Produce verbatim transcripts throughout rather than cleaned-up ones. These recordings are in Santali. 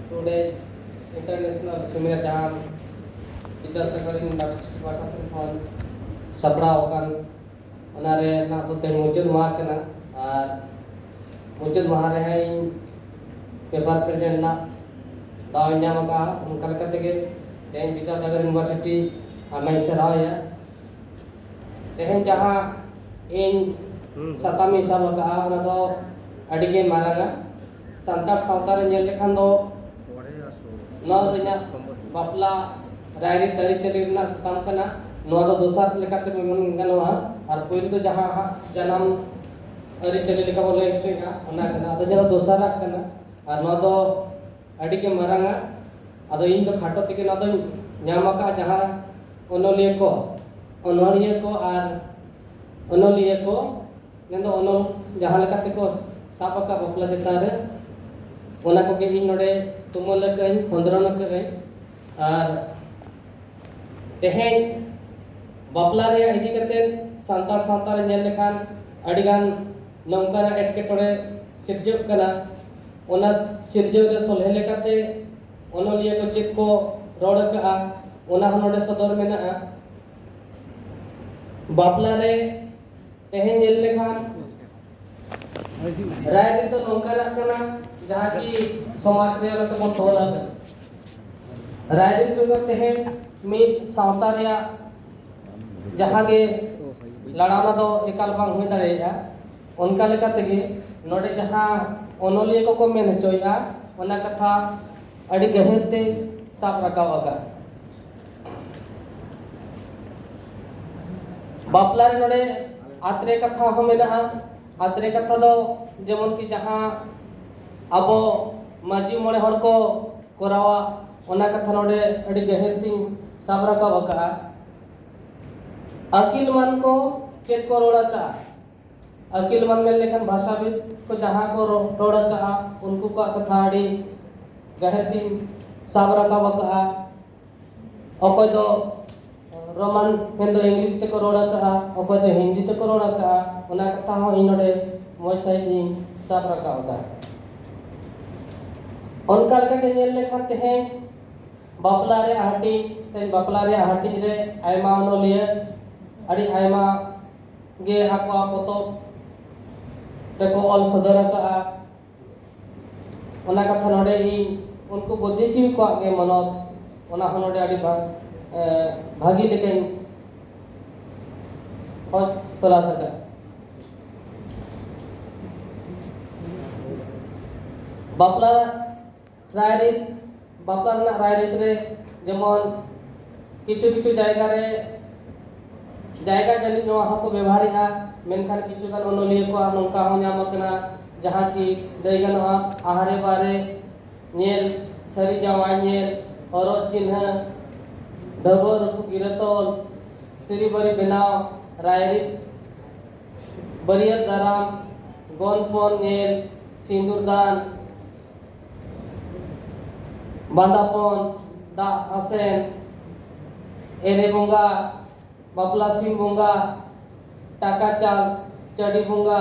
Today's International Seminar, ᱡᱟᱦᱟᱸ ᱵᱤᱫᱽᱫᱟᱥᱟᱜᱚᱨ University ᱯᱟᱦᱴᱟ ᱥᱮᱫ ᱠᱷᱚᱱ ᱥᱟᱯᱲᱟᱣ ᱟᱠᱟᱱ, ᱚᱱᱟ ᱨᱮᱱᱟᱜ ᱫᱚ ᱛᱮᱦᱮᱧ ᱢᱩᱪᱟᱹᱫ ᱢᱟᱦᱟ ᱠᱟᱱᱟ᱾ ᱟᱨ ᱢᱩᱪᱟᱹᱫ ᱢᱟᱦᱟ ᱨᱮ ᱦᱟᱸᱜ ᱤᱧ paper present ᱨᱮᱱᱟᱜ ᱫᱟᱣ ᱤᱧ ᱧᱟᱢ ᱟᱠᱟᱫᱼᱟ᱾ ᱚᱱᱠᱟ ᱞᱮᱠᱟ ᱛᱮᱜᱮ ᱛᱮᱦᱮᱧ ᱵᱤᱫᱽᱫᱟᱥᱟᱜᱚᱨ University ᱟᱭᱢᱟᱧ ᱥᱟᱨᱦᱟᱣᱮᱭᱟ᱾ ᱛᱮᱦᱮᱧ ᱡᱟᱦᱟᱸ ᱤᱧ ᱥᱟᱛᱟᱢ ᱤᱧ ᱥᱟᱵ ᱟᱠᱟᱫᱼᱟ, ᱚᱱᱟ ᱫᱚ ᱟᱹᱰᱤ ᱜᱮ ᱢᱟᱨᱟᱝᱟ᱾ ᱥᱟᱱᱛᱟᱲ ᱥᱟᱶᱛᱟ ᱨᱮ ᱧᱮᱞ ᱞᱮᱠᱷᱟᱱ ᱫᱚ ᱱᱚᱣᱟ ᱫᱚ ᱤᱧᱟᱹᱜ ᱵᱟᱯᱞᱟ ᱨᱟᱭᱨᱤᱛ ᱟᱹᱨᱤᱪᱟᱹᱞᱤ ᱨᱮᱱᱟᱜ ᱥᱟᱛᱟᱢ ᱠᱟᱱᱟ᱾ ᱱᱚᱣᱟ ᱫᱚ ᱫᱚᱥᱟᱨ ᱞᱮᱠᱟᱛᱮ ᱢᱮᱢᱮᱱ ᱜᱟᱱᱚᱜᱼᱟ᱾ ᱟᱨ ᱯᱳᱭᱞᱳ ᱫᱚ ᱡᱟᱦᱟᱸ ᱦᱟᱸᱜ ᱡᱟᱱᱟᱢ ᱟᱹᱨᱤᱪᱟᱹᱞᱤ ᱞᱮᱠᱟ ᱵᱚᱱ ᱞᱟᱹᱭ ᱦᱚᱪᱚᱭᱮᱫᱼᱟ, ᱚᱱᱟ ᱠᱟᱱᱟ᱾ ᱟᱫᱚ ᱡᱟᱦᱟᱸ ᱫᱚᱥᱟᱨᱟᱜ ᱠᱟᱱᱟ, ᱟᱨ ᱱᱚᱣᱟ ᱫᱚ ᱟᱹᱰᱤ ᱜᱮ ᱢᱟᱨᱟᱝᱟ᱾ ᱟᱫᱚ ᱤᱧ ᱫᱚ ᱠᱷᱟᱴᱚ ᱛᱮᱜᱮ ᱱᱚᱣᱟ ᱫᱚᱧ ᱧᱟᱢ ᱟᱠᱟᱫᱼᱟ, ᱡᱟᱦᱟᱸ ᱚᱱᱚᱞᱤᱭᱟᱹ ᱠᱚ, ᱚᱱᱚᱞᱤᱭᱟᱹ ᱠᱚ ᱟᱨ ᱚᱱᱚᱞᱤᱭᱟᱹ ᱠᱚ, ᱢᱮᱱᱫᱚ ᱚᱱᱚᱞ ᱡᱟᱦᱟᱸ ᱞᱮᱠᱟ ᱛᱮᱠᱚ ᱥᱟᱵ ᱟᱠᱟᱫ ᱵᱟᱯᱞᱟ ᱪᱮᱛᱟᱱ ᱨᱮ, ᱚᱱᱟ ᱠᱚᱜᱮ ᱤᱧ ᱱᱚᱰᱮ ᱛᱩᱢᱟᱹᱞ ᱟᱠᱟᱫᱟᱹᱧ, ᱠᱷᱚᱸᱫᱽᱨᱚᱱ ᱟᱠᱟᱫᱟᱹᱧ᱾ ᱟᱨ ᱛᱮᱦᱮᱧ ᱵᱟᱯᱞᱟ ᱨᱮᱭᱟᱜ ᱤᱫᱤ ᱠᱟᱛᱮ ᱥᱟᱱᱛᱟᱲ ᱥᱟᱶᱛᱟ ᱨᱮ ᱧᱮᱞ ᱞᱮᱠᱷᱟᱱ ᱟᱹᱰᱤᱜᱟᱱ ᱱᱚᱝᱠᱟᱱᱟᱜ ᱮᱴᱠᱮᱴᱚᱬᱮ ᱥᱤᱨᱡᱟᱹᱜ ᱠᱟᱱᱟ᱾ ᱚᱱᱟ ᱥᱤᱨᱡᱟᱹᱣ ᱨᱮ ᱥᱚᱞᱦᱮ ᱞᱮᱠᱟᱛᱮ ᱚᱱᱚᱞᱤᱭᱟᱹ ᱠᱚ ᱪᱮᱫ ᱠᱚ ᱨᱚᱲ ᱟᱠᱟᱫᱼᱟ, ᱚᱱᱟ ᱦᱚᱸ ᱱᱚᱰᱮ ᱥᱚᱫᱚᱨ ᱢᱮᱱᱟᱜᱼᱟ᱾ ᱵᱟᱯᱞᱟ ᱨᱮ ᱛᱮᱦᱮᱧ ᱧᱮᱞ ᱞᱮᱠᱷᱟᱱ ᱨᱟᱭᱨᱤᱛ ᱫᱚ ᱱᱚᱝᱠᱟᱱᱟᱜ ᱠᱟᱱᱟ, ᱡᱟᱦᱟᱸ ᱠᱤ ᱥᱚᱢᱟᱡᱽ ᱨᱮ ᱟᱞᱮ ᱛᱮᱵᱚᱱ ᱛᱚᱞ ᱟᱠᱟᱫᱟ᱾ ᱨᱟᱭᱨᱤᱛ ᱵᱮᱜᱚᱨ ᱛᱮᱦᱮᱧ ᱢᱤᱫ ᱥᱟᱶᱛᱟ ᱨᱮᱭᱟᱜ ᱡᱟᱦᱟᱸ ᱜᱮ ᱞᱟᱲᱟᱣᱱᱟ ᱫᱚ ᱮᱠᱟᱞ ᱵᱟᱝ ᱦᱩᱭ ᱫᱟᱲᱮᱭᱟᱜᱼᱟ᱾ ᱚᱱᱠᱟ ᱞᱮᱠᱟ ᱛᱮᱜᱮ ᱱᱚᱰᱮ ᱡᱟᱦᱟᱸ ᱚᱱᱚᱞᱤᱭᱟᱹ ᱠᱚᱠᱚ ᱢᱮᱱ ᱦᱚᱪᱚᱭᱮᱫᱼᱟ, ᱚᱱᱟ ᱠᱟᱛᱷᱟ ᱟᱹᱰᱤ ᱜᱟᱹᱦᱤᱨ ᱛᱮ ᱥᱟᱵ ᱨᱟᱠᱟᱵ ᱟᱠᱟᱫ᱾ ᱵᱟᱯᱞᱟ ᱨᱮ ᱱᱚᱰᱮ ᱟᱛᱨᱮ ᱠᱟᱛᱷᱟ ᱦᱚᱸ ᱢᱮᱱᱟᱜᱼᱟ᱾ ᱟᱛᱨᱮ ᱠᱟᱛᱷᱟ ᱫᱚ ᱡᱮᱢᱚᱱ ᱠᱤ ᱡᱟᱦᱟᱸ ᱟᱵᱚ ᱢᱟᱹᱡᱷᱤ ᱢᱚᱬᱮ ᱦᱚᱲ ᱠᱚ ᱠᱚᱨᱟᱣᱟ, ᱚᱱᱟ ᱠᱟᱛᱷᱟ ᱱᱚᱰᱮ ᱟᱹᱰᱤ ᱜᱟᱹᱦᱤᱨ ᱛᱤᱧ ᱥᱟᱵ ᱨᱟᱠᱟᱵ ᱟᱠᱟᱫᱼᱟ᱾ ᱟᱹᱠᱤᱞ ᱢᱟᱱ ᱠᱚ ᱪᱮᱫ ᱠᱚ ᱨᱚᱲ ᱟᱠᱟᱫᱼᱟ? ᱟᱹᱠᱤᱞ ᱢᱟᱱ ᱢᱮᱱ ᱞᱮᱠᱷᱟᱱ ᱵᱷᱟᱥᱟᱵᱤᱫ ᱠᱚ ᱡᱟᱦᱟᱸ ᱠᱚ ᱨᱚ-, ᱨᱚᱲ ᱟᱠᱟᱫᱼᱟ, ᱩᱱᱠᱩ ᱠᱚᱣᱟᱜ ᱠᱟᱛᱷᱟ ᱟᱹᱰᱤ ᱜᱟᱹᱦᱤᱨ ᱛᱤᱧ ᱥᱟᱵ ᱨᱟᱠᱟᱵ ᱟᱠᱟᱫᱼᱟ᱾ ᱚᱠᱚᱭ ᱫᱚ ᱨᱳᱢᱟᱱ ᱢᱮᱱᱫᱚ ᱤᱝᱞᱤᱥ ᱛᱮᱠᱚ ᱨᱚᱲ ᱟᱠᱟᱫᱼᱟ, ᱚᱠᱚᱭ ᱫᱚ ᱦᱤᱱᱫᱤ ᱛᱮᱠᱚ ᱨᱚᱲ ᱟᱠᱟᱫᱼᱟ, ᱚᱱᱟ ᱠᱟᱛᱷᱟ ᱦᱚᱸ ᱤᱧ ᱱᱚᱰᱮ ᱢᱚᱡᱽ ᱥᱟᱺᱦᱤᱡ ᱤᱧ ᱥᱟᱵ ᱨᱟᱠᱟᱵ ᱟᱠᱟᱫᱼᱟ᱾ ᱚᱱᱠᱟ ᱞᱮᱠᱟᱛᱮ ᱧᱮᱞ ᱞᱮᱠᱷᱟᱱ ᱛᱮᱦᱮᱧ ᱵᱟᱯᱞᱟ ᱨᱮᱭᱟᱜ ᱦᱟᱹᱴᱤᱧ, ᱛᱮᱦᱮᱧ ᱵᱟᱯᱞᱟ ᱨᱮᱭᱟᱜ ᱦᱟᱹᱴᱤᱧ ᱨᱮ ᱟᱭᱢᱟ ᱚᱱᱚᱞᱤᱭᱟᱹ ᱟᱹᱰᱤ ᱟᱭᱢᱟ ᱜᱮ ᱟᱠᱚᱣᱟᱜ ᱯᱚᱛᱚᱵ ᱨᱮᱠᱚ ᱚᱞ ᱥᱚᱫᱚᱨ ᱟᱠᱟᱫᱼᱟ᱾ ᱚᱱᱟ ᱠᱟᱛᱷᱟ ᱱᱚᱰᱮ ᱤᱧ ᱩᱱᱠᱩ ᱵᱩᱫᱽᱫᱷᱤᱡᱤᱵᱤ ᱠᱚᱣᱟᱜ ᱜᱮ ᱢᱟᱱᱚᱛ, ᱚᱱᱟ ᱦᱚᱸ ᱱᱚᱰᱮ ᱟᱹᱰᱤ ᱵᱷᱟ-, ᱮ, ᱵᱷᱟᱹᱜᱤ ᱞᱮᱠᱟᱧ ᱠᱷᱚᱡᱽ ᱛᱚᱞᱟᱥ ᱟᱠᱟᱫᱼᱟ᱾ ᱵᱟᱯᱞᱟ ᱨᱟᱭᱨᱤᱛ, ᱵᱟᱯᱞᱟ ᱨᱮᱱᱟᱜ ᱨᱟᱭᱨᱤᱛ ᱨᱮ ᱡᱮᱢᱚᱱ ᱠᱤᱪᱷᱩ ᱠᱤᱪᱷᱩ ᱡᱟᱭᱜᱟ ᱨᱮ, ᱡᱟᱭᱜᱟ ᱡᱟᱹᱱᱤᱡ ᱱᱚᱣᱟ ᱦᱚᱸᱠᱚ ᱵᱮᱵᱚᱦᱟᱨᱮᱫᱼᱟ, ᱢᱮᱱᱠᱷᱟᱱ ᱠᱤᱪᱷᱩ ᱜᱟᱱ ᱚᱱᱚᱞᱤᱭᱟᱹ ᱠᱚᱣᱟᱜ ᱱᱚᱝᱠᱟ ᱦᱚᱸ ᱧᱟᱢ ᱟᱠᱟᱱᱟ, ᱡᱟᱦᱟᱸ ᱠᱤ ᱞᱟᱹᱭ ᱜᱟᱱᱚᱜᱼᱟ, ᱟᱦᱨᱮ ᱵᱟᱦᱨᱮ ᱧᱮᱞ, ᱥᱟᱹᱨᱤ ᱡᱟᱶᱟᱭ ᱧᱮᱞ, ᱦᱚᱨᱚᱜ ᱪᱤᱱᱦᱟᱹ, ᱰᱷᱟᱹᱵᱟᱹᱜ ᱨᱟᱹᱯᱩᱫ ᱜᱤᱨᱟᱹ ᱛᱚᱞ, ᱥᱤᱨᱤ ᱵᱟᱹᱨᱤ ᱵᱮᱱᱟᱣ, ᱨᱟᱭᱨᱤᱛ, ᱵᱟᱹᱨᱭᱟᱹᱛ ᱫᱟᱨᱟᱢ, ᱜᱚᱱᱯᱚᱱ ᱧᱮᱞ, ᱥᱤᱸᱫᱩᱨ ᱫᱟᱱ, ᱵᱟᱸᱫᱟᱯᱚᱱ, ᱫᱟᱜ ᱟᱥᱮᱱ, ᱮᱨᱮ ᱵᱚᱸᱜᱟ, ᱵᱟᱯᱞᱟ ᱥᱤᱢ ᱵᱚᱸᱜᱟ, ᱴᱟᱠᱟ ᱪᱟᱞ, ᱪᱟᱹᱰᱤ ᱵᱚᱸᱜᱟ,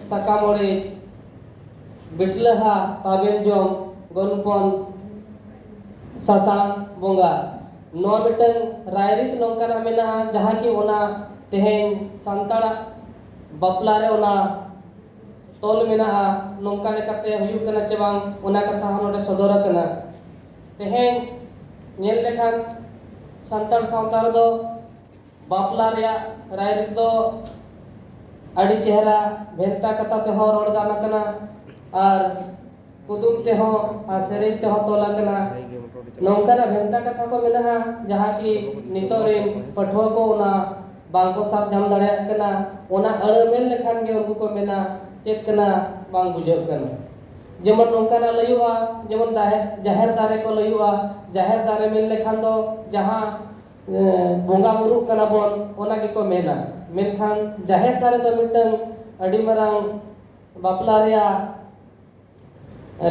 ᱥᱟᱠᱟᱢ ᱚᱲᱮᱡ, ᱵᱤᱴᱞᱟᱹᱦᱟ, ᱛᱟᱵᱮᱱ ᱡᱚᱢ, ᱜᱚᱱᱯᱚᱱ, ᱥᱟᱥᱟᱝ ᱵᱚᱸᱜᱟ᱾ ᱱᱚᱣᱟ ᱢᱤᱫᱴᱟᱝ ᱨᱟᱭᱨᱤᱛ ᱱᱚᱝᱠᱟᱱᱟᱜ ᱢᱮᱱᱟᱜᱼᱟ, ᱡᱟᱦᱟᱸ ᱠᱤ ᱚᱱᱟ ᱛᱮᱦᱮᱧ ᱥᱟᱱᱛᱟᱲᱟᱜ ᱵᱟᱯᱞᱟ ᱨᱮ ᱚᱱᱟ ᱛᱚᱞ ᱢᱮᱱᱟᱜᱼᱟ, ᱱᱚᱝᱠᱟ ᱞᱮᱠᱟᱛᱮ ᱦᱩᱭᱩᱜ ᱠᱟᱱᱟ ᱪᱮ ᱵᱟᱝ, ᱚᱱᱟ ᱠᱟᱛᱷᱟ ᱦᱚᱸ ᱱᱚᱰᱮ ᱥᱚᱫᱚᱨ ᱟᱠᱟᱱᱟ᱾ ᱛᱮᱦᱮᱧ ᱧᱮᱞ ᱞᱮᱠᱷᱟᱱ ᱥᱟᱱᱛᱟᱲ ᱥᱟᱶᱛᱟ ᱨᱮᱫᱚ ᱵᱟᱯᱞᱟ ᱨᱮᱭᱟᱜ ᱨᱟᱭᱨᱤᱛ ᱫᱚ ᱟᱹᱰᱤ ᱪᱮᱦᱨᱟ ᱵᱷᱮᱱᱛᱟ ᱠᱟᱛᱷᱟ ᱛᱮᱦᱚᱸ ᱨᱚᱲ ᱜᱟᱱ ᱟᱠᱟᱱᱟ ᱟᱨ ᱠᱩᱫᱩᱢ ᱛᱮᱦᱚᱸ ᱟᱨ ᱥᱮᱨᱮᱧ ᱛᱮᱦᱚᱸ ᱛᱚᱞ ᱟᱠᱟᱱᱟ᱾ ᱱᱚᱝᱠᱟᱱᱟᱜ ᱵᱷᱮᱱᱛᱟ ᱠᱟᱛᱷᱟ ᱠᱚ ᱢᱮᱱᱟᱜᱼᱟ, ᱡᱟᱦᱟᱸ ᱠᱤ ᱱᱤᱛᱚᱜ ᱨᱮᱱ ᱯᱟᱹᱴᱷᱩᱣᱟᱹ ᱠᱚ ᱚᱱᱟ ᱵᱟᱝ ᱠᱚ ᱥᱟᱵ ᱧᱟᱢ ᱫᱟᱲᱮᱭᱟᱜ ᱠᱟᱱᱟ᱾ ᱚᱱᱟ ᱟᱹᱲᱟᱹ ᱢᱮᱱ ᱞᱮᱠᱷᱟᱱ ᱜᱮ ᱩᱱᱠᱩ ᱠᱚ ᱢᱮᱱᱟ, "ᱪᱮᱫ ᱠᱟᱱᱟ, ᱵᱟᱝ ᱵᱩᱡᱷᱟᱹᱜ ᱠᱟᱱᱟ"᱾ ᱡᱮᱢᱚᱱ ᱱᱚᱝᱠᱟᱱᱟᱜ ᱞᱟᱹᱭᱚᱜᱼᱟ, ᱡᱮᱢᱚᱱ ᱫᱟᱦᱮ-, ᱡᱟᱦᱮᱨ ᱫᱟᱨᱮ ᱠᱚ ᱞᱟᱹᱭᱚᱜᱼᱟ᱾ ᱡᱟᱦᱮᱨ ᱫᱟᱨᱮ ᱢᱮᱱ ᱞᱮᱠᱷᱟᱱ ᱫᱚ ᱡᱟᱦᱟᱸ, ᱮ, ᱵᱚᱸᱜᱟ ᱵᱩᱨᱩᱜ ᱠᱟᱱᱟ ᱵᱚᱱ, ᱚᱱᱟ ᱜᱮᱠᱚ ᱢᱮᱱᱟ᱾ ᱢᱮᱱᱠᱷᱟᱱ ᱡᱟᱦᱮᱨ ᱫᱟᱨᱮ ᱫᱚ ᱢᱤᱫᱴᱟᱝ ᱟᱹᱰᱤ ᱢᱟᱨᱟᱝ ᱵᱟᱯᱞᱟ ᱨᱮᱭᱟᱜ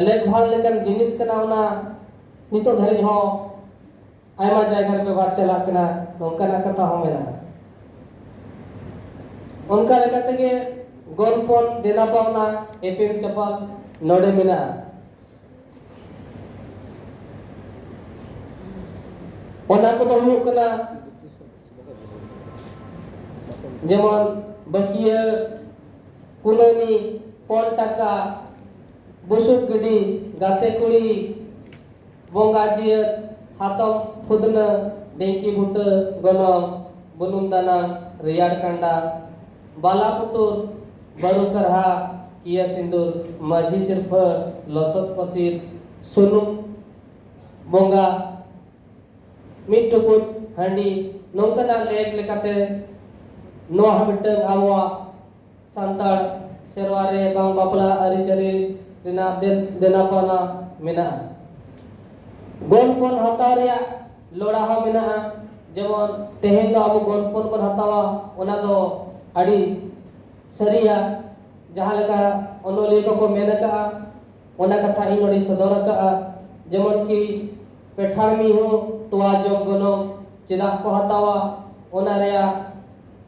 ᱞᱮᱠ ᱵᱷᱟᱜᱽ ᱞᱮᱠᱟᱱ ᱡᱤᱱᱤᱥ ᱠᱟᱱᱟ, ᱚᱱᱟ ᱱᱤᱛᱚᱜ ᱫᱷᱟᱹᱨᱤᱡ ᱦᱚᱸ ᱟᱭᱢᱟ ᱡᱟᱭᱜᱟ ᱨᱮ ᱵᱮᱵᱚᱦᱟᱨ ᱪᱟᱞᱟᱜ ᱠᱟᱱᱟ, ᱱᱚᱝᱠᱟᱱᱟᱜ ᱠᱟᱛᱷᱟ ᱦᱚᱸ ᱢᱮᱱᱟᱜᱼᱟ᱾ ᱚᱱᱠᱟ ᱞᱮᱠᱟ ᱛᱮᱜᱮ ᱜᱚᱱᱯᱚᱱ ᱫᱮᱱᱟ ᱯᱟᱣᱱᱟ ᱮᱯᱮᱢ ᱪᱟᱯᱟᱞ ᱱᱚᱰᱮ ᱢᱮᱱᱟᱜᱼᱟ᱾ ᱚᱱᱟ ᱠᱚᱫᱚ ᱦᱩᱭᱩᱜ ᱠᱟᱱᱟ ᱡᱮᱢᱚᱱ ᱵᱟᱹᱠᱤᱭᱟᱹ, ᱠᱩᱱᱟᱹᱢᱤ, ᱯᱚᱱ ᱴᱟᱠᱟ, ᱵᱩᱥᱩᱵ ᱜᱤᱰᱤ, ᱜᱟᱛᱮ ᱠᱩᱲᱤ, ᱵᱚᱸᱜᱟ ᱡᱤᱭᱟᱹᱛ, ᱦᱟᱛᱚᱢ ᱯᱷᱩᱫᱱᱟᱹ, ᱰᱷᱤᱝᱠᱤ ᱵᱩᱴᱟᱹ, ᱜᱚᱱᱚᱝ, ᱵᱩᱱᱩᱢ ᱫᱟᱱᱟᱝ, ᱨᱮᱭᱟᱲ ᱠᱟᱸᱰᱟ, ᱵᱟᱞᱟ ᱯᱩᱴᱩᱨ, ᱵᱟᱹᱨᱩ ᱠᱟᱨᱦᱟ, ᱠᱤᱭᱟᱹ ᱥᱤᱸᱫᱩᱨ, ᱢᱟᱹᱡᱷᱤ ᱥᱤᱨᱯᱷᱟᱹ, ᱞᱚᱥᱚᱫ ᱯᱟᱹᱥᱤᱨ, ᱥᱩᱱᱩᱢ ᱵᱚᱸᱜᱟ, ᱢᱤᱫ ᱴᱩᱠᱩᱡ ᱦᱟᱺᱰᱤ, ᱱᱚᱝᱠᱟᱱᱟᱜ ᱞᱮᱠ ᱞᱮᱠᱟᱛᱮ ᱱᱚᱣᱟ ᱦᱚᱸ ᱢᱤᱫᱴᱟᱝ ᱟᱵᱚᱣᱟᱜ ᱥᱟᱱᱛᱟᱲ ᱥᱮᱨᱣᱟ ᱨᱮ ᱵᱟᱝ ᱵᱟᱯᱞᱟ ᱟᱹᱨᱤᱪᱟᱹᱞᱤ ᱨᱮᱱᱟᱜ ᱫᱮᱱ-, ᱫᱮᱱᱟ ᱯᱟᱣᱱᱟ ᱢᱮᱱᱟᱜᱼᱟ᱾ ᱜᱚᱱᱯᱚᱱ ᱦᱟᱛᱟᱣ ᱨᱮᱭᱟᱜ ᱞᱚᱲᱟ ᱦᱚᱸ ᱢᱮᱱᱟᱜᱼᱟ᱾ ᱡᱮᱢᱚᱱ ᱛᱮᱦᱮᱧ ᱫᱚ ᱟᱵᱚ ᱜᱚᱱᱯᱚᱱ ᱵᱚᱱ ᱦᱟᱛᱟᱣᱟ, ᱚᱱᱟ ᱫᱚ ᱟᱹᱰᱤ ᱥᱟᱹᱨᱤᱭᱟ, ᱡᱟᱦᱟᱸ ᱞᱮᱠᱟ ᱚᱱᱚᱞᱤᱭᱟᱹ ᱠᱚᱠᱚ ᱢᱮᱱ ᱟᱠᱟᱫᱼᱟ, ᱚᱱᱟ ᱠᱟᱛᱷᱟ ᱤᱧ ᱱᱚᱰᱮᱧ ᱥᱚᱫᱚᱨ ᱟᱠᱟᱫᱼᱟ᱾ ᱡᱮᱢᱚᱱ ᱠᱤ ᱯᱮᱴᱷᱟᱲ ᱢᱤᱦᱩ ᱛᱚᱣᱟ ᱡᱚᱢ ᱜᱚᱱᱚᱝ ᱪᱮᱫᱟᱜ ᱠᱚ ᱦᱟᱛᱟᱣᱟ, ᱚᱱᱟ ᱨᱮᱭᱟᱜ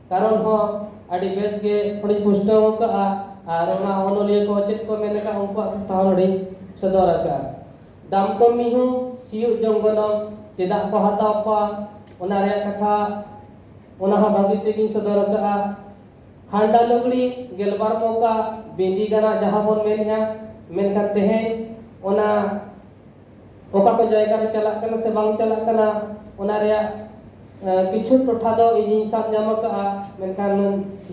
ᱠᱟᱨᱚᱱ ᱦᱚᱸ ᱟᱹᱰᱤ ᱵᱮᱥ ᱜᱮ ᱱᱚᱰᱮᱧ ᱯᱩᱥᱴᱟᱹᱣ ᱟᱠᱟᱫᱼᱟ᱾ ᱟᱨ ᱚᱱᱟ ᱚᱱᱚᱞᱤᱭᱟᱹ ᱠᱚ ᱪᱮᱫ ᱠᱚ ᱢᱮᱱ ᱟᱠᱟᱫ, ᱩᱱᱠᱩᱣᱟᱜ ᱠᱟᱛᱷᱟ ᱦᱚᱸ ᱱᱚᱰᱮᱧ ᱥᱚᱫᱚᱨ ᱟᱠᱟᱫᱼᱟ᱾ ᱫᱟᱢ ᱠᱚᱢ ᱢᱤᱦᱩ ᱥᱤᱭᱳᱜ ᱡᱚᱝ ᱜᱚᱱᱚᱝ ᱪᱮᱫᱟᱜ ᱠᱚ ᱦᱟᱛᱟᱣ ᱠᱚᱣᱟ, ᱚᱱᱟ ᱨᱮᱭᱟᱜ ᱠᱟᱛᱷᱟ, ᱚᱱᱟ ᱦᱚᱸ ᱵᱷᱟᱹᱜᱤ ᱴᱷᱤᱠ ᱤᱧ ᱥᱚᱫᱚᱨ ᱟᱠᱟᱫᱼᱟ᱾ ᱠᱷᱟᱱᱰᱟ ᱞᱩᱜᱽᱲᱤ ᱜᱮᱞᱵᱟᱨ ᱢᱚᱠᱟ ᱵᱤᱸᱫᱤ ᱜᱟᱱᱟᱜ ᱡᱟᱦᱟᱸ ᱵᱚᱱ ᱢᱮᱱᱮᱫᱼᱟ, ᱢᱮᱱᱠᱷᱟᱱ ᱛᱮᱦᱮᱧ ᱚᱱᱟ ᱚᱠᱟ ᱠᱚ ᱡᱟᱭᱜᱟ ᱨᱮ ᱪᱟᱞᱟᱜ ᱠᱟᱱᱟ ᱥᱮ ᱵᱟᱝ ᱪᱟᱞᱟᱜ ᱠᱟᱱᱟ, ᱚᱱᱟ ᱨᱮᱭᱟᱜ, ᱮ, ᱠᱤᱪᱷᱩ ᱴᱚᱴᱷᱟ ᱫᱚ ᱤᱧᱤᱧ ᱥᱟᱵ ᱧᱟᱢ ᱟᱠᱟᱫᱼᱟ, ᱢᱮᱱᱠᱷᱟᱱ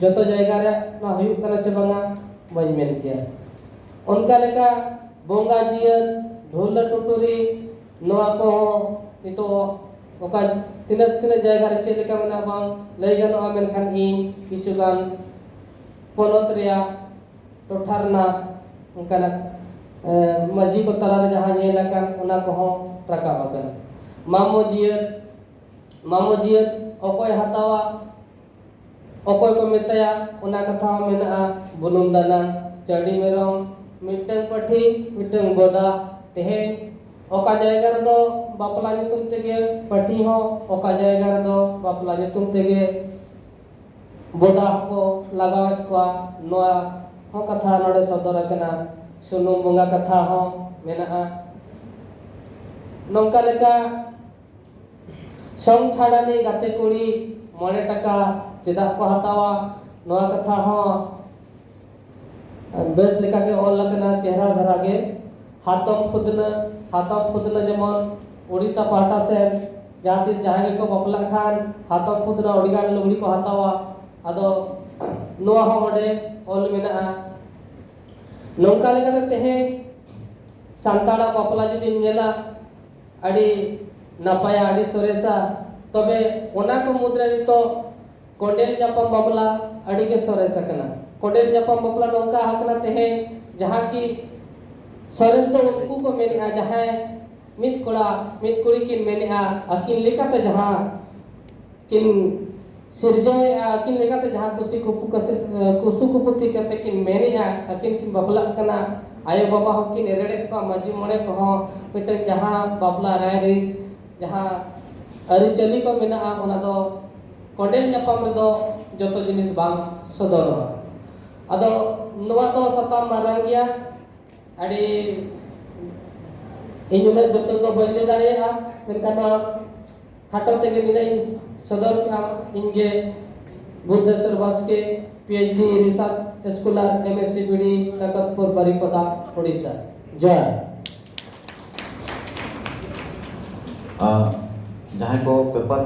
ᱡᱚᱛᱚ ᱡᱟᱭᱜᱟ ᱨᱮ ᱱᱚᱣᱟ ᱦᱩᱭᱩᱜ ᱠᱟᱱᱟ ᱪᱮ ᱵᱟᱝᱟ, ᱵᱟᱹᱧ ᱢᱮᱱ ᱠᱮᱭᱟ᱾ ᱚᱱᱠᱟ ᱞᱮᱠᱟ ᱵᱚᱸᱜᱟ ᱡᱤᱭᱟᱹᱲ, ᱰᱷᱩᱞᱟᱹ ᱴᱩᱴᱩᱨᱤ, ᱱᱚᱣᱟ ᱠᱚᱦᱚᱸ ᱱᱤᱛᱚᱜ ᱚᱠᱟ ᱛᱤᱱᱟᱹᱜ, ᱛᱤᱱᱟᱹᱜ ᱡᱟᱭᱜᱟ ᱨᱮ ᱪᱮᱫ ᱞᱮᱠᱟ ᱢᱮᱱᱟᱜᱼᱟ ᱵᱟᱝ ᱞᱟᱹᱭ ᱜᱟᱱᱚᱜᱼᱟ, ᱢᱮᱱᱠᱷᱟᱱ ᱤᱧ ᱠᱤᱪᱷᱩ ᱜᱟᱱ ᱯᱚᱱᱚᱛ ᱨᱮᱭᱟᱜ, ᱴᱚᱴᱷᱟ ᱨᱮᱱᱟᱜ ᱚᱱᱠᱟᱱᱟᱜ, ᱮ, ᱢᱟᱹᱡᱷᱤ ᱠᱚ ᱛᱟᱞᱟᱨᱮ ᱡᱟᱦᱟᱸ ᱧᱮᱞ ᱟᱠᱟᱱ, ᱚᱱᱟ ᱠᱚᱦᱚᱸ ᱨᱟᱠᱟᱵ ᱟᱠᱟᱱᱟ᱾ ᱢᱟᱢᱚ ᱡᱤᱭᱟᱹᱲ, ᱢᱟᱢᱚ ᱡᱤᱭᱟᱹᱲ ᱚᱠᱚᱭ ᱦᱟᱛᱟᱣᱟ, ᱚᱠᱚᱭ ᱠᱚ ᱢᱮᱛᱟᱭᱟ, ᱚᱱᱟ ᱠᱟᱛᱷᱟ ᱦᱚᱸ ᱢᱮᱱᱟᱜᱼᱟ᱾ ᱵᱩᱱᱩᱢ ᱫᱟᱱᱟᱝ, ᱪᱟᱹᱰᱤ ᱢᱮᱨᱚᱢ, ᱢᱤᱫᱴᱟᱝ ᱯᱟᱹᱴᱷᱤ, ᱢᱤᱫᱴᱟᱝ ᱵᱚᱫᱟ᱾ ᱛᱮᱦᱮᱧ ᱚᱠᱟ ᱡᱟᱭᱜᱟ ᱨᱮᱫᱚ ᱵᱟᱯᱞᱟ ᱧᱩᱛᱩᱢ ᱛᱮᱜᱮ ᱯᱟᱹᱴᱷᱤ ᱦᱚᱸ, ᱚᱠᱟ ᱡᱟᱭᱜᱟ ᱨᱮᱫᱚ ᱵᱟᱯᱞᱟ ᱧᱩᱛᱩᱢ ᱛᱮᱜᱮ ᱵᱚᱫᱟ ᱦᱚᱸᱠᱚ ᱞᱟᱜᱟᱣᱮᱫ ᱠᱚᱣᱟ᱾ ᱱᱚᱣᱟ ᱦᱚᱸ ᱠᱟᱛᱷᱟ ᱱᱚᱰᱮ ᱥᱚᱫᱚᱨ ᱟᱠᱟᱱᱟ᱾ ᱥᱩᱱᱩᱢ ᱵᱚᱸᱜᱟ ᱠᱟᱛᱷᱟ ᱦᱚᱸ ᱢᱮᱱᱟᱜᱼᱟ᱾ ᱱᱚᱝᱠᱟ ᱞᱮᱠᱟ ᱥᱚᱝ ᱪᱷᱟᱲᱟᱱᱤ ᱜᱟᱛᱮ ᱠᱩᱲᱤ ᱢᱚᱬᱮ ᱴᱟᱠᱟ ᱪᱮᱫᱟᱜ ᱠᱚ ᱦᱟᱛᱟᱣᱟ? ᱱᱚᱣᱟ ᱠᱟᱛᱷᱟ ᱦᱚᱸ ᱵᱮᱥ ᱞᱮᱠᱟ ᱜᱮ ᱚᱞ ᱟᱠᱟᱱᱟ, ᱪᱮᱦᱨᱟ ᱫᱷᱟᱨᱟ ᱜᱮ᱾ ᱦᱟᱛᱚᱢ ᱯᱷᱩᱫᱱᱟᱹ, ᱦᱟᱛᱚᱢ ᱯᱷᱩᱫᱱᱟᱹ ᱡᱮᱢᱚᱱ ᱩᱲᱤᱥᱥᱟ ᱯᱟᱦᱴᱟ ᱥᱮᱱ ᱡᱟᱦᱟᱸ ᱛᱤᱥ ᱡᱟᱦᱟᱸᱭ ᱜᱮᱠᱚ ᱵᱟᱯᱞᱟᱜ ᱠᱷᱟᱱ ᱦᱟᱛᱚᱢ ᱯᱷᱩᱫᱱᱟᱹ ᱟᱹᱰᱤᱜᱟᱱ ᱞᱩᱜᱽᱲᱤ ᱠᱚ ᱦᱟᱛᱟᱣᱟ᱾ ᱟᱫᱚ ᱱᱚᱣᱟ ᱦᱚᱸ ᱚᱸᱰᱮ ᱚᱞ ᱢᱮᱱᱟᱜᱼᱟ᱾ ᱱᱚᱝᱠᱟ ᱞᱮᱠᱟᱛᱮ ᱛᱮᱦᱮᱧ ᱥᱟᱱᱛᱟᱲᱟᱜ ᱵᱟᱯᱞᱟ ᱡᱩᱫᱤᱢ ᱧᱮᱞᱟ, ᱟᱹᱰᱤ ᱱᱟᱯᱟᱭᱟ, ᱟᱹᱰᱤ ᱥᱚᱨᱮᱥᱟ᱾ ᱛᱚᱵᱮ ᱚᱱᱟ ᱠᱚ ᱢᱩᱫᱽᱨᱮ ᱱᱤᱛᱚᱜ ᱠᱚᱸᱰᱮᱞ ᱧᱟᱯᱟᱢ ᱵᱟᱯᱞᱟ ᱟᱹᱰᱤ ᱜᱮ ᱥᱚᱨᱮᱥ ᱟᱠᱟᱱᱟ᱾ ᱠᱚᱸᱰᱮᱞ ᱧᱟᱯᱟᱢ ᱵᱟᱯᱞᱟ ᱱᱚᱝᱠᱟ ᱟᱠᱟᱱᱟ ᱛᱮᱦᱮᱧ, ᱡᱟᱦᱟᱸ ᱠᱤ ᱥᱚᱨᱮᱥ ᱫᱚ ᱩᱱᱠᱩ ᱠᱚ ᱢᱮᱱᱮᱜᱼᱟ, ᱡᱟᱦᱟᱸᱭ ᱢᱤᱫ ᱠᱚᱲᱟ ᱢᱤᱫ ᱠᱩᱲᱤ ᱠᱤᱱ ᱢᱮᱱᱮᱜᱼᱟ, ᱟᱹᱠᱤᱱ ᱞᱮᱠᱟᱛᱮ ᱡᱟᱦᱟᱸ ᱠᱤᱱ ᱥᱤᱨᱡᱟᱹᱣᱮᱜᱼᱟ, ᱟᱹᱠᱤᱱ ᱞᱮᱠᱟᱛᱮ ᱡᱟᱦᱟᱸ ᱠᱩᱥᱤ ᱠᱩᱯᱩ ᱠᱟᱥᱮ-, ᱠᱩᱥᱩ ᱠᱩᱯᱩ ᱛᱷᱤᱠ ᱠᱟᱛᱮ ᱠᱤᱱ ᱢᱮᱱᱮᱜᱼᱟ, ᱟᱹᱠᱤᱱ ᱠᱤᱱ ᱵᱟᱯᱞᱟᱜ ᱠᱟᱱᱟ, ᱟᱭᱳ ᱵᱟᱵᱟ ᱦᱚᱸ ᱠᱤᱱ ᱮᱨᱮᱲᱮᱫ ᱠᱚᱣᱟ, ᱢᱟᱹᱡᱷᱤ ᱢᱚᱬᱮ ᱠᱚᱦᱚᱸ ᱢᱤᱫᱴᱟᱝ ᱡᱟᱦᱟᱸ ᱵᱟᱯᱞᱟ ᱨᱟᱭᱨᱤᱛ, ᱡᱟᱦᱟᱸ ᱟᱹᱨᱤᱪᱟᱹᱞᱤ ᱠᱚ ᱢᱮᱱᱟᱜᱼᱟ, ᱚᱱᱟ ᱫᱚ ᱠᱚᱸᱰᱮᱞ ᱧᱟᱯᱟᱢ ᱨᱮᱫᱚ ᱡᱚᱛᱚ ᱡᱤᱱᱤᱥ ᱵᱟᱝ ᱥᱚᱫᱚᱨᱚᱜᱼᱟ᱾ ᱟᱫᱚ ᱱᱚᱣᱟ ᱫᱚ ᱥᱟᱛᱟᱢ ᱢᱟᱨᱟᱝ ᱜᱮᱭᱟ, ᱟᱹᱰᱤ ᱤᱧ ᱩᱱᱟᱹᱜ ᱡᱚᱛᱚ ᱫᱚ ᱵᱟᱹᱧ ᱞᱟᱹᱭ ᱫᱟᱲᱮᱭᱟᱜᱼᱟ, ᱢᱮᱱᱠᱷᱟᱱ ᱱᱚᱣᱟ ᱠᱷᱟᱴᱚ ᱛᱮᱜᱮ ᱱᱤᱱᱟᱹᱜ ᱤᱧ ᱥᱚᱫᱚᱨ ᱠᱮᱜᱼᱟ᱾ ᱤᱧ ᱜᱮ Buddheswar Baske, P H D research scholar, M S C B D, Takatpur, Baripada, Odisha. ᱡᱚᱦᱟᱨ᱾ ᱟᱨ ᱡᱟᱦᱟᱸᱭ ᱠᱚ ᱯᱮᱯᱟᱨ